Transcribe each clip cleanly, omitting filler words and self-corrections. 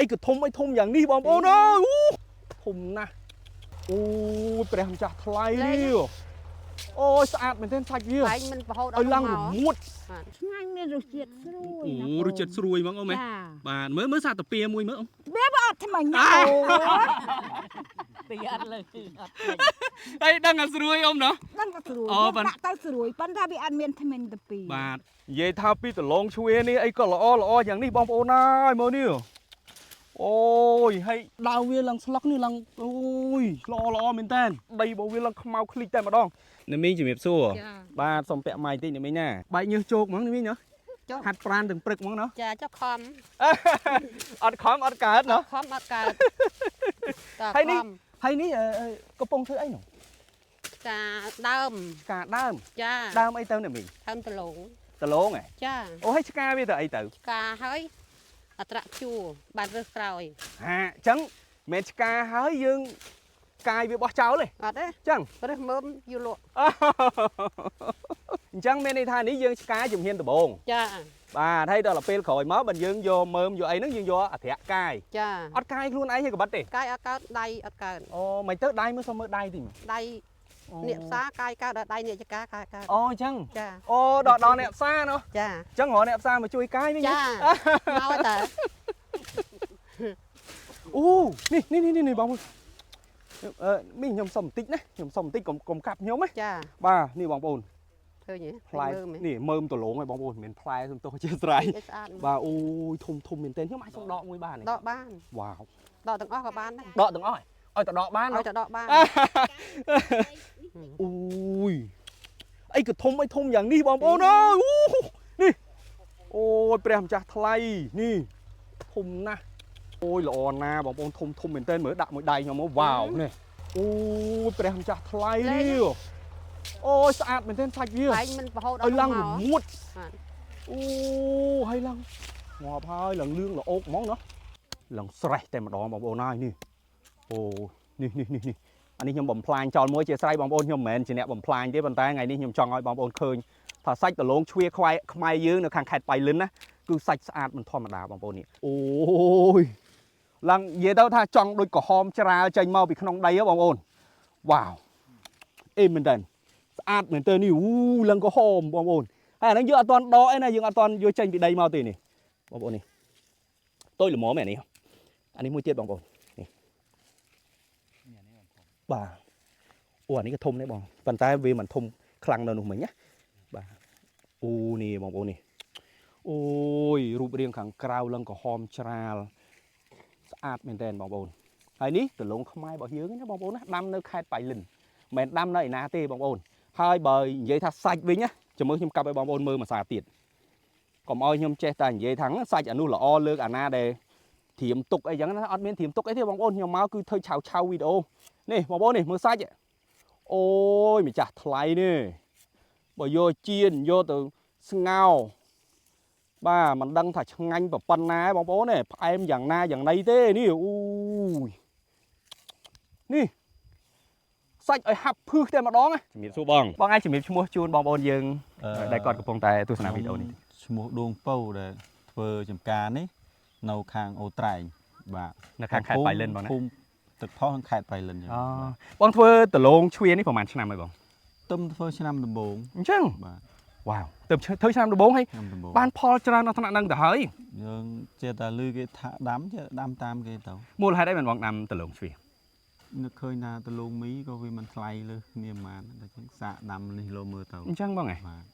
អីក៏ធំអីធំយ៉ាងនេះបងប្អូនអើយអូធំណាស់អូយព្រះម្ចាស់ថ្លៃនេះអូយស្អាតមែនទែនសាច់វា បែងមិនប្រហូត ឲ្យឡើងរមួត បាទ ឆ្ងាញ់មានរសជាតិស្រួយ អូ ណា រសជាតិស្រួយហ្មងអូមែន ចា បាទមើលមើលសាតាពៀមួយមើលអូ វាបើអត់ថ្មិញណាអូ ពីអត់លើអត់ ហើយដឹងថាស្រួយអ៊ំណោះ ដឹងតែស្រួយ អូប៉ិន ដាក់ទៅស្រួយប៉ុន្តែវាអត់មានថ្មិញទៅពីរ បាទនិយាយថាពីដលងជ្វានេះអីក៏ល្អល្អយ៉ាងនេះបងប្អូនអើយមើលនេះអូយហើយដើមវាឡើងស្លឹកនេះឡើងអូយល្អល្អមែនតើដីរបស់វាឡើងខ្មៅឃ្លីកតែម្ដងអ្នកមីងជំរាបសួរ ចា បាទសូមពាក់ម៉ៃតិចអ្នកមីងណាបែកញើសជោកហ្មងអ្នកមីងណា ចុះ ហាត់ប្រានទាំងព្រឹកហ្មងណា ចាចុះខំ អត់ខំអត់កើតណា ខំអត់កើតតើ ហើយនេះ ខំ ហើយនេះអឺអឺកំពុងធ្វើអីនោះ ចាដើម ឆ្កាដើម ចា ដើមអីទៅអ្នកមីង ដើមដលង ដលងហ៎ ចា អូហើយឆ្កាវាទៅអីទៅ ឆ្កាហើយអត្រៈជួបានរើសក្រោយ ហាអញ្ចឹងមិនមែនឆ្កាហើយយើងកាយវាបោះចោលទេ អត់ទេ អញ្ចឹង រើសមើមយូរលក់ អញ្ចឹងមានន័យថានេះយើងឆ្កាជំហានដំបូង ចា បាទហើយដល់ពេលក្រោយមកបើយើងយកមើមយកអីហ្នឹងយើងយកអត្រាកាយ ចា អត់កាយខ្លួនឯងទេក៏បាត់ទេ កាយអត់កើតដៃអត់កើត អូមិនទៅដៃមើលសុំមើលដៃតិចមើល ដៃអ្នកផ្សារកាយកើតដល់ដៃអ្នកចកាកាយកើត អូអញ្ចឹង ចា អូដល់ដល់អ្នកផ្សារណោះ ចា អញ្ចឹងរកអ្នកផ្សារមកជួយកាយវិញ ចាមកតើ អូនេះនេះនេះនេះបងប្អូនអឺមីងខ្ញុំសុំបន្តិចណាខ្ញុំសុំបន្តិចកុំកុំកាប់ខ្ញុំណា ចា បាទនេះបងប្អូន ឃើញទេ ផ្លែ មើម នេះមើមដលងហើយបងប្អូនមិនមែនផ្លែសំទោសជាស្រ័យ ឯស្អាត បាទអូយធំធំមែនទែនខ្ញុំអាចសុំដកមួយបានទេ ដកបាន វ៉ាវ ដកទាំងអស់ក៏បានដែរ ដកទាំងអស់ឲ្យតដកបាន ឲ្យតែដកបាន អូយអីក៏ធំអីធំយ៉ាងនេះបងប្អូនអើយអូនេះអូយព្រះម្ចាស់ថ្លៃនេះធំណាស់អូយល្អណាស់បងប្អូនធំធំមែនទែនមើលដាក់មួយដៃខ្ញុំមកវ៉ាវនេះអូយព្រះម្ចាស់ថ្លៃនេះអូយស្អាតមែនទែនសាច់វា បែងមិនប្រហូត ឲ្យឡើងរមួត បាទ អូហើយឡើងងាប់ហើយឡើងលឿងល្អោកហ្មងណោះឡើងស្រេះតែម្ដងបងប្អូនហើយនេះអូនេះនេះនេះនេះអានេះខ្ញុំបំផ្លាញចោលមួយជាស្រ័យបងប្អូនខ្ញុំមិនមែនជាអ្នកបំផ្លាញទេប៉ុន្តែថ្ងៃនេះខ្ញុំចង់ឲ្យបងប្អូនឃើញថាសាច់ដលងជ្វាខ្វែខ្មែរយើងនៅខាងខេត្តបៃលិនណាគឺសាច់ស្អាតមិនធម្មតាបងប្អូននេះអូយឡើងនិយាយទៅថាចង់ដូចក្រហមច្រាលចេញមកពីក្នុងដីហ៎បងប្អូនវ៉ាវអេមែនតើស្អាតមែនតើនេះអូឡើងក្រហមបងប្អូន ហើយអាហ្នឹងយើងអត់ទាន់ដកអីណាយើងអត់ទាន់យកចេញពីដីមកទេនេះបងប្អូននេះតូចល្មមឯនេះអានេះមួយទៀតបងប្អូននេះបាទអូអានេះក៏ធំដែរបងប៉ុន្តែវាមិនធំខ្លាំងនៅនោះមិញណាបាទអូនេះបងប្អូននេះអូយរូបរាងខាងក្រៅឡើងក្រហមច្រាលស្អាតមែនតើបងប្អូនហើយនេះដលងខ្មែររបស់យើងណាបងប្អូនណាដាំនៅខេត្តបៃលិនមិនមែនដាំនៅឯណាទេបងប្អូនហើយបើនិយាយថាសាច់វិញណា ចាំមើលខ្ញុំកាប់ឲ្យបងប្អូនមើលមួយសារទៀតកុំឲ្យខ្ញុំចេះតែនិយាយថាសាច់អានោះល្អលើកអាណាដែលធៀមទុកអីចឹងណាអត់មានធៀមទុកអីទេបងប្អូនខ្ញុំមកគឺធ្វើឆៅឆៅវីដេអូនេះបងប្អូននេះមើលសាច់អូយម្ចាស់ថ្លៃនេះបើយកចៀនយកទៅស្ងោរបាទមិនដឹងថាឆ្ងាញ់ប៉ុណ្ណាឯងបងប្អូនទេផ្អែមយ៉ាងណាយ៉ាងណីទេនេះអូយនេះសាច់ឲ្យហាប់ភឹសតែម្ដងណាជំរាបសួរបងបងអាចជំរាបឈ្មោះជូនបងប្អូនយើង ដែលគាត់កំពុងតែទស្សនាវីដេអូនេះ ឈ្មោះដួងពៅដែលធ្វើចំការនេះនៅខាងអូត្រែងបាទ នៅខាងខេត្តបៃលិនបងណា ភូមិទឹកផុសក្នុងខេត្តបៃលិនចឹង អូបងធ្វើដលងជ្វានេះប្រហែលឆ្នាំហើយបង ទឹមធ្វើឆ្នាំដំបូង អញ្ចឹង បាទ វ៉ាវទៅធ្វើឆ្នាំដំបូងហើយ ឆ្នាំដំបូង បានផលច្រើនដល់ថ្នាក់ហ្នឹងទៅហើយ យើងចេះតែឮគេថាដាំចេះដាំតាមគេទៅ មូលហេតុអីបានបងដាំដលងជ្វា នឹកឃើញថាដលងមីក៏វាមិនថ្លៃលើគ្នាប៉ុន្មានតែចឹងសាកដាំនេះលោមើលទៅ អញ្ចឹងបងហ៎ បាទ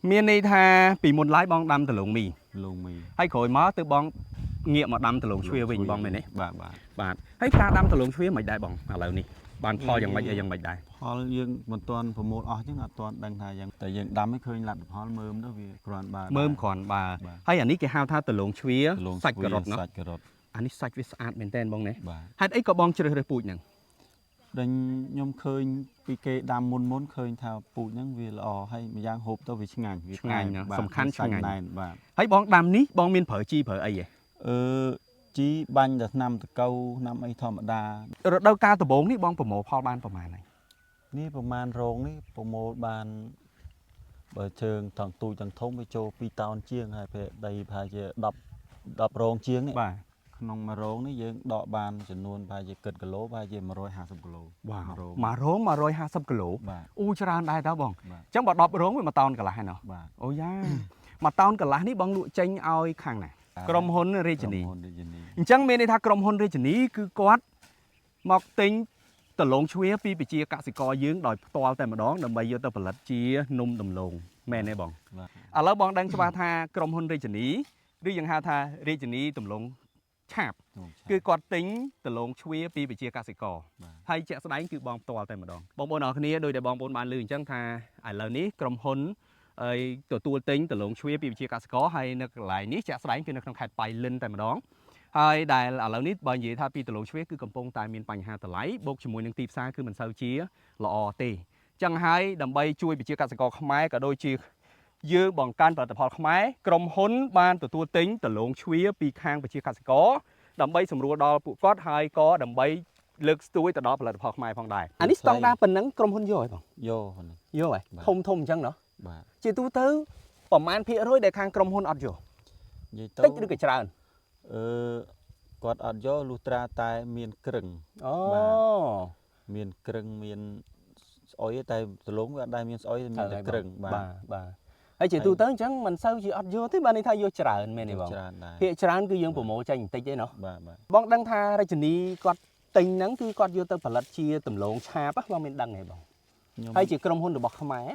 មានន័យថាពីមុនឡើយបងដាំដលងមី ដលងមី ហើយក្រោយមកទៅបងងាកមកដាំដលងជ្វាវិញបងមែនទេ បាទបាទ បាទហើយការដាំដលងជ្វាមិនដែរបងឥឡូវនេះបានផលយ៉ាងម៉េចអីយ៉ាងម៉េចដែរ ផលយើងមិនទាន់ប្រមូលអស់ចឹងអត់ទាន់ដឹងថាយ៉ាងតែយើងដាំឲ្យឃើញលទ្ធផលមើមទៅវាគ្រាន់បើ មើមគ្រាន់បើ បាទ ហើយអានេះគេហៅថាដលងជ្វា ដលង សាច់ការ៉ុតណោះ សាច់ការ៉ុត អានេះសាច់វាស្អាតមែនតើបងណា បាទ ហេតុអីក៏បងជ្រើសរើសពូជហ្នឹង ដេញខ្ញុំឃើញពីគេដាំមុនមុនឃើញថាពូជហ្នឹងវាល្អហើយម្យ៉ាងហូបទៅវាឆ្ងាញ់វា ឆ្ងាញ់ណាស់ បាទ សំខាន់ វាសាច់ ឆ្ងាញ់ ណែនបាទ ហើយបងដាំនេះបងមានប្រើជីប្រើអីហ៎ អឺជីបាញ់តែថ្នាំតកៅថ្នាំអីធម្មតា រដូវកាលដំបូងនេះបងប្រមូលផលបានប្រហែលហើយ នេះប្រហែលរោងនេះប្រមូលបានបើជើងទាំងទូចទាំងធំវាចូល2តោនជាងហើយពេលដីប្រហែលជា10 10រោងជាងនេះ បាទ ក្នុងមួយរោងនេះយើងដកបានចំនួនប្រហែលជាគិតគីឡូប្រហែលជា150គីឡូ វ៉ាវ មួយរោង មួយរោង150គីឡូ បាទ អូច្រើនដែរតើបង បាទ អញ្ចឹងបើ10រោងវា1តោនកន្លះហើយណោះ បាទ អូយ៉ា មួយតោនកន្លះនេះបងលក់ចេញឲ្យខាងណាក្រុមហ៊ុនរាជនី ក្រុមហ៊ុនរាជនី អញ្ចឹងមានន័យថាក្រុមហ៊ុនរាជនីគឺគាត់មកទិញដំឡូងជ្វាពីប្រជាកសិករយើងដោយផ្ទាល់តែម្ដងដើម្បីយកទៅផលិតជានំដំឡូងមែនទេបង បាទ ឥឡូវបងដឹងច្បាស់ថាក្រុមហ៊ុនរាជនីឬយើងហៅថារាជនីដំឡូងឆាប គឺគាត់ទិញដំឡូងជ្វាពីប្រជាកសិករ បាទ ហើយជាក់ស្ដែងគឺបងផ្ទាល់តែម្ដងបងប្អូនអរគ្នាដោយដែលបងប្អូនបានឮអញ្ចឹងថាឥឡូវនេះក្រុមហ៊ុនហើយទទួលទិញដំឡូងជ្វាពីប្រជាកសិករហើយនៅកន្លែងនេះជាក់ស្ដែងគឺនៅក្នុងខេត្តប៉ៃលិនតែម្ដងហើយដែលឥឡូវនេះបើនិយាយថាពីដំឡូងជ្វាគឺកំពុងតែមានបញ្ហាតម្លៃបូកជាមួយនឹងទីផ្សារគឺមិនសូវជាល្អទេចឹងហើយដើម្បីជួយប្រជាកសិករខ្មែរក៏ដូចជាយើងបង្កើនផលិតផលខ្មែរក្រុមហ៊ុនបានទទួលទិញដំឡូងជ្វាពីខាងប្រជាកសិករដើម្បីសម្រួលដល់ពួកគាត់ហើយក៏ដើម្បីលើកស្ទួយទៅដល់ផលិតផលខ្មែរផងដែរអានេះស្តង់ដារប៉ុណ្ណឹងក្រុមហ៊ុនយកហ៎បង យកហ្នឹង យកហ៎ បាទ ធំធំអញ្ចឹងណោះ បាទ ជាទូទៅប្រមាណភាគរយដែលខាងក្រុមហ៊ុនអត់យក និយាយទៅ តិចឬក៏ច្រើន អឺគាត់អត់យកលុះត្រាតែមានក្រឹង អូ បាទ មានក្រឹងមានស្អុយទេតែដលងវាអត់ដែលមានស្អុយទេមានតែក្រឹងបាទ បាទបាទហើយជាទូទៅអញ្ចឹងមិនសូវជាអត់យកទេបាទនេះថាយកច្រើនមែនទេបង ច្រើនដែរ ភាគច្រើនគឺយើងប្រមូលចេញបន្តិចទេណោះ បាទបាទ បងដឹងថារជនីគាត់ទិញហ្នឹងគឺគាត់យកទៅផលិតជាដំឡូងឆាបហ៎បងមានដឹងទេបង ខ្ញុំ ហើយជាក្រុមហ៊ុនរបស់ខ្មែរ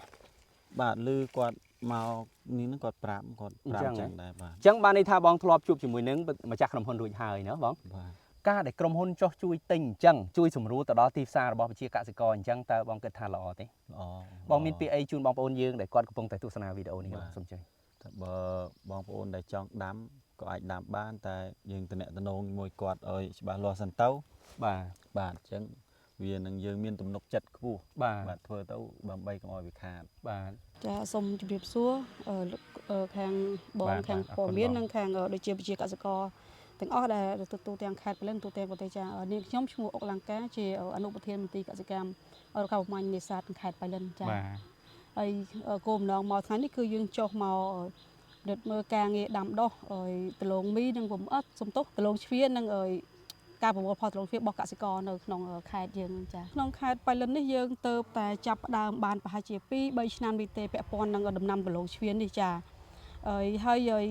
បាទឮគាត់មកនេះហ្នឹងគាត់ប្រាប់គាត់ប្រាប់ អញ្ចឹង ចឹងដែរបាទ អញ្ចឹងបានន័យថាបងធ្លាប់ជួបជាមួយនឹងម្ចាស់ក្រុមហ៊ុនរួចហើយណោះបង បាទ ការដែលក្រុមហ៊ុនចោះជួយទិញអញ្ចឹងជួយសម្រួលទៅដល់ទីផ្សាររបស់ប្រជាកសិករអញ្ចឹងតើបងគិតថាល្អទេ ល្អ បងមានពាក្យអីជូនបងប្អូនយើងដែលគាត់កំពុងតែទស្សនាវីដេអូនេះ បាទ សូមអញ្ជើញ តែបើបងប្អូនដែលចង់ដាំក៏អាចដាំបានតែយើងតំណែងមួយគាត់ឲ្យច្បាស់លាស់សិនទៅ បាទ បាទអញ្ចឹងវានឹងយើងមានទំនុកចិត្តខ្ពស់ បាទ បាទធ្វើទៅដើម្បីកុំឲ្យវាខាត បាទ ចាសូមជម្រាបសួរលោកខាងបង បាទ ខាង បាទអរគុណ ព័ត៌មាន បង និងខាងដូចជាប្រជាកសិករទាំងអស់ដែលទទួលទាំងខេត្តប៉ៃលិនទូទាំងប្រទេសចានាងខ្ញុំឈ្មោះអុកលង្កាជាអនុប្រធានមន្ទីរកសិកម្មរដ្ឋាភិបាលនេសាទខេត្តប៉ៃលិនចា បាទ ហើយគោលបំណងមកថ្ងៃនេះគឺយើងចុះមករឹតមើលការងារដាំដុះហើយដលងមីនិងពំអត់សំទោសដលងជ្វានិងហើយការប្រមូលផលដលងជ្វារបស់កសិករនៅក្នុងខេត្តយើងហ្នឹងចាក្នុងខេត្តប៉ៃលិននេះយើងទៅតែចាប់ផ្ដើមបានប្រហែលជា2 3ឆ្នាំនេះទេពាក់ព័ន្ធនឹងដំណាំដលងជ្វានេះចាហើយហើយហើយ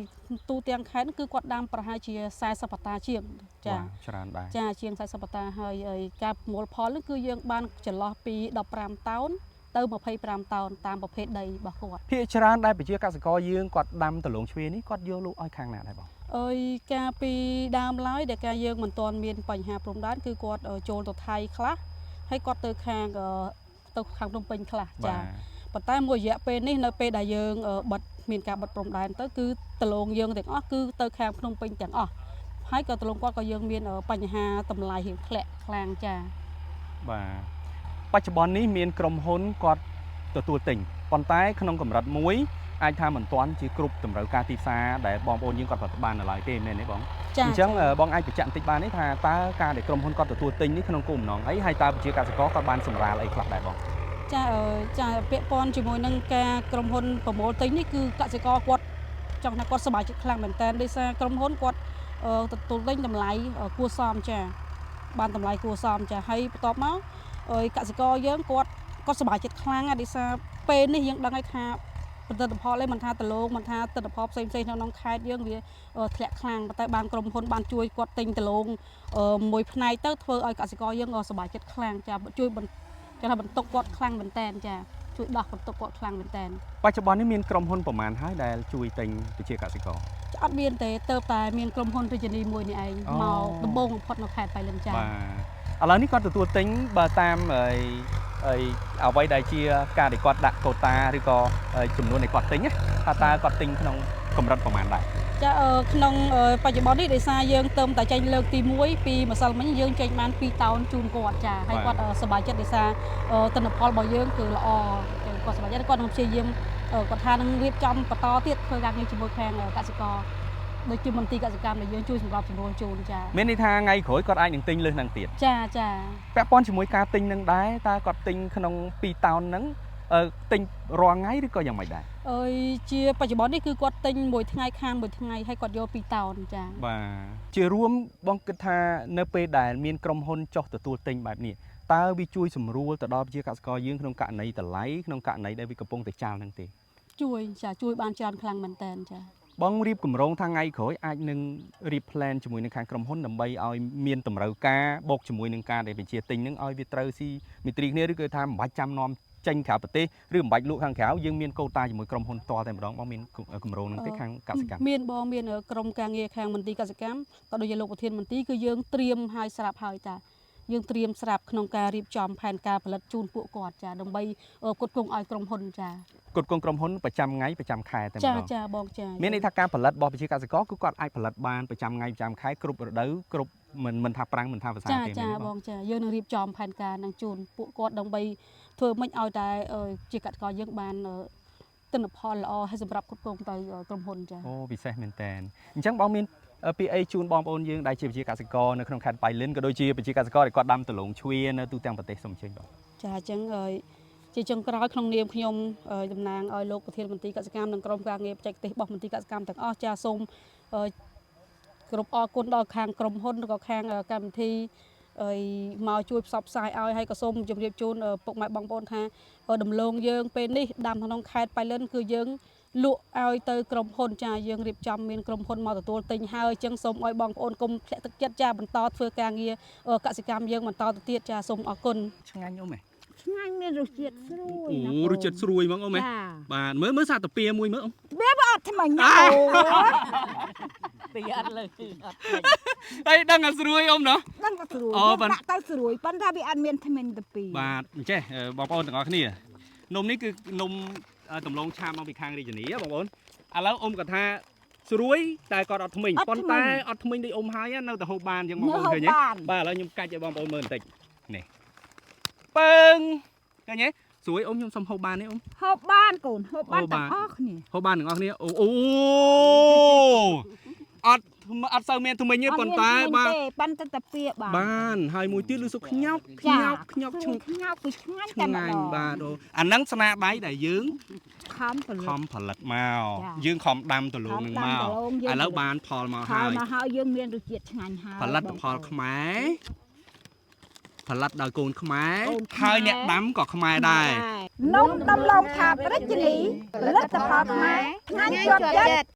ទូទាំងខេត្តគឺគាត់ដាំប្រហែលជា40ហិកតាជាងចា បាទច្រើនដែរ ចាជាង40ហិកតាហើយហើយការប្រមូលផលនេះគឺយើងបានចន្លោះពី15តោនទៅ25តោនតាមប្រភេទដីរបស់គាត់ ភាគច្រើនដែលប្រជាកសិករយើងគាត់ដាំដំឡូងជ្វានេះគាត់យកលក់ឲ្យខាងណាដែរបង អើយកាលពីដើមឡើយដែលការយើងមិនទាន់មានបញ្ហាព្រំដែនគឺគាត់ចូលទៅថៃខ្លះហើយគាត់ទៅខាងទៅខាងភ្នំពេញខ្លះចាប៉ុន្តែមួយរយៈពេលនេះនៅពេលដែលយើងបិទមានការបិទព្រំដែនទៅគឺដលងយើងទាំងអស់គឺទៅខាងភ្នំពេញទាំងអស់ហើយក៏ដលងគាត់ក៏យើងមានបញ្ហាតម្លៃរៀងធ្លាក់ខ្លាំងចា បាទបច្ចុប្បន្ននេះមានក្រុមហ៊ុនគាត់ទទួលទិញប៉ុន្តែក្នុងកម្រិតមួយអាចថាមិនទាន់ជាគ្រប់តម្រូវការទីផ្សារដែលបងប្អូនយើងគាត់ប្រតិបាននៅឡើយទេមែនទេបង ចា អញ្ចឹងបងអាចបញ្ជាក់បន្តិចបានទេថាតើការដែលក្រុមហ៊ុនគាត់ទទួលទិញនេះក្នុងគោលបំណងអីហើយតើប្រជាកសិករគាត់បានសម្រាលអីខ្លះដែរបង ចាចាពាក់ព័ន្ធជាមួយនឹងការក្រុមហ៊ុនប្រមូលទិញនេះគឺកសិករគាត់ចង់ថាគាត់សប្បាយចិត្តខ្លាំងមែនតើដោយសារក្រុមហ៊ុនគាត់ទទួលទិញតម្លៃគួរសមចាបានតម្លៃគួរសមចាហើយបន្ទាប់មកកសិករយើងគាត់សប្បាយចិត្តខ្លាំងណាស់ដោយសារពេលនេះយើងដឹងហើយថាផលិតផលឯងមិនថាដលងមិនថាទិន្នផលផ្សេងៗក្នុងខេត្តយើងវាធ្លាក់ខ្លាំងប៉ុន្តែបានក្រុមហ៊ុនបានជួយគាត់ទិញដលងមួយផ្នែកទៅធ្វើឲ្យកសិករយើងក៏សប្បាយចិត្តខ្លាំងចាជួយចាថាបន្ទុកគាត់ខ្លាំងមែនតើចាជួយដោះបន្ទុកគាត់ខ្លាំងមែនតើ បច្ចុប្បន្ននេះមានក្រុមហ៊ុនប្រមាណហើយដែលជួយទិញប្រជាកសិករ អត់មានទេទៅតែមានក្រុមហ៊ុនរាជនីមួយនេះឯងមកដំបូងបំផុតនៅខេត្តប៉ៃលិនចា បាទឥឡូវនេះគាត់ទទួលទិញបើតាមអីអ្វីដែលជាការដែលគាត់ដាក់កូតាឬក៏ចំនួនដែលគាត់ទិញណាថាតើគាត់ទិញក្នុងកម្រិតប្រមាណដែរ ចាក្នុងបច្ចុប្បន្ននេះដោយសារយើងទៅតែចេញលើកទី1ពីម្សិលមិញយើងចេញបាន2តោនជូនគាត់ចាហើយគាត់សប្បាយចិត្តដោយសារទិន្នផលរបស់យើងគឺល្អគាត់សប្បាយចិត្តគាត់នឹងព្យាយាមគាត់ថានឹងរៀបចំបន្តទៀតធ្វើការងារជាមួយខាងកសិករដូចជាមន្ទីរកសិកម្មដែលយើងជួយសម្របសម្រួលជូនចា មានន័យថាថ្ងៃក្រោយគាត់អាចនឹងទិញលើសនឹងទៀត ចាចា ពាក់ព័ន្ធជាមួយការទិញនឹងដែរតើគាត់ទិញក្នុង2តោនហ្នឹង ទិញរាល់ថ្ងៃឬក៏យ៉ាងម៉េចដែរ អើយជាបច្ចុប្បន្ននេះគឺគាត់ទិញមួយថ្ងៃខាងមួយថ្ងៃហើយគាត់យក2តោនចា បាទជារួមបងគិតថានៅពេលដែលមានក្រុមហ៊ុនចុះទទួលទិញបែបនេះតើវាជួយសម្រួលទៅដល់ប្រជាកសិករយើងក្នុងករណីតម្លៃក្នុងករណីដែលវាកំពុងតែចាល់ហ្នឹងទេ ជួយចាជួយបានច្រើនខ្លាំងមែនតើចា បងរៀបគម្រោងថាថ្ងៃក្រោយអាចនឹងរៀប plan ជាមួយនឹងខាងក្រុមហ៊ុនដើម្បីឲ្យមានតម្រូវការបូកជាមួយនឹងការដែលបញ្ជាទិញហ្នឹងឲ្យវាត្រូវស៊ីមីត្រីគ្នាឬក៏ថាមិនបាច់ចាំនាំចេញក្រៅប្រទេសឬមិនបាច់លក់ខាងក្រៅយើងមានកូតាជាមួយក្រុមហ៊ុនផ្ទាល់តែម្ដងបងមានគម្រោងហ្នឹងទេខាងកសិកម្ម មានបងមានក្រុមការងារខាងមន្ទីរកសិកម្មក៏ដូចជាលោកប្រធានមន្ទីរគឺយើងត្រៀមហើយស្រាប់ហើយតាយើងត្រៀមស្រាប់ក្នុងការរៀបចំផែនការផលិតជូនពួកគាត់ចាដើម្បីផ្គត់ផ្គង់ឲ្យក្រុមហ៊ុនចា គ្រប់គ្រងក្រុមហ៊ុនប្រចាំថ្ងៃប្រចាំខែតែម្ ចា ដង ចាបងចា មានន័យថាការផលិតរបស់ប្រជាកសិករគឺគាត់អាចផលិតបានប្រចាំថ្ងៃប្រចាំខែគ្រប់រដូវគ្រប់មិនថាប្រាំងមិនថាវស្សា ចាចា ទេមែនទេបង បងចាយើងនឹងរៀបចំផែនការនឹងជូនពួកគាត់ដើម្បីធ្វើម៉េចឲ្យតែជាកសិករយើងបានទិន្នផលល្អហើយសម្រាប់គ្រប់គ្រងទៅក្រុមហ៊ុនចា អូពិសេសមែនតើអញ្ចឹងបងមានពីអីជូនបងប្អូនយើងដែលជាប្រជាកសិករនៅក្នុងខេត្តបៃលិនក៏ដូចជាប្រជាកសិករដែលគាត់ដាំដំឡូងជ្វានៅទូទាំងប្រទេសសូមអញ្ជើញបង ចាអញ្ចឹងជាចុងក្រោយក្នុងនាមខ្ញុំតំណាងឲ្យលោកប្រធានមន្ត្រីកសិកម្មនិងក្រុមការងារបច្ចេកទេសរបស់មន្ត្រីកសិកម្មទាំងអស់ចាសូមគ្រប់អរគុណដល់ខាងក្រុមហ៊ុនឬក៏ខាងកម្មវិធីហើយមកជួយផ្សព្វផ្សាយឲ្យហើយក៏សូមជម្រាបជូនពុកម៉ែបងប្អូនថាដំឡូងយើងពេលនេះដាំក្នុងខេត្តបៃលិនគឺយើងលក់ឲ្យទៅក្រុមហ៊ុនចាយើងរៀបចំមានក្រុមហ៊ុនមកទទួលទិញហើយអញ្ចឹងសូមឲ្យបងប្អូនកុំធ្លាក់ទឹកចិត្តចាបន្តធ្វើការងារកសិកម្មយើងបន្តទៅទៀតចាសូមអរគុណ ឆ្ងាញ់អ៊ំហ៎ ឆ្ងាញ់មានរសជាតិស្រួយ អូរសជាតិស្រួយហ្មងអ៊ំហ៎ ចា បាទមើលមើលសាតាពីមួយមើលអ៊ំ វាអត់ថ្មិញណាអូ ពីអត់លើអត់ អីដឹងថាស្រួយអ៊ំណោះ ដឹងតែស្រួយ អូ យើង បាន ដាក់ទៅស្រួយប៉ុន្តែវាអត់មានថ្មិញទៅពីរ បាទអញ្ចេះបងប្អូនទាំងអស់គ្នានំនេះគឺនំដំឡូងឆាមកពីខាងរាជធានីបងប្អូនឥឡូវអ៊ំគាត់ថាស្រួយតែគាត់អត់ថ្មិញប៉ុន្តែអត់ថ្មិញដូចអ៊ំហើយនៅតែហូបបានអញ្ចឹងបង នៅហូប ប្អូនឃើញទេ បាន បាទឥឡូវខ្ញុំកាច់ឲ្យបងប្អូនមើលបន្តិចនេះពើងឃើញទេស្រួយអ៊ំខ្ញុំសុំហូបបានទេអ៊ំ ហូបបានកូនហូបបាន អូបាទ ទាំងអស់គ្នា ហូបបានទាំងអស់គ្នាអូអូអត់អត់សូវមានថ្មិញទេ អត់ ប៉ុន្តែ មាន បាទ ទេប៉ុន្តែតាពីបាន បានហើយមួយទៀតលឺសុខ្ញោកខ្ញោកខ្ញោក ឆ្ ឆ្ងាញ់ ងាញ់គឺឆ្ងាញ់តែម្ដ ឆ្ងាញ់ ង បាទអូអាហ្នឹងស្នាដៃដែលយើង ខំផលិត ខំផលិតមក ចា យើងខំដាំដលងនឹង ខំ មក ដាំដំឡូងយើង ឥឡូវបានផលមក ផល ហើយ មកហើយយើងមានរសជាតិឆ្ងាញ់ហើយ ផលិតផលខ្មែរផលិតដោយកូនខ្មែរ កូនខ្មែរ ហើយអ្នកដាំក៏ខ្មែរដែរ នំដំឡូងថាប្រជានីផលិតផលខ្មែរឆ្ងាញ់ជាប់ចិត្ត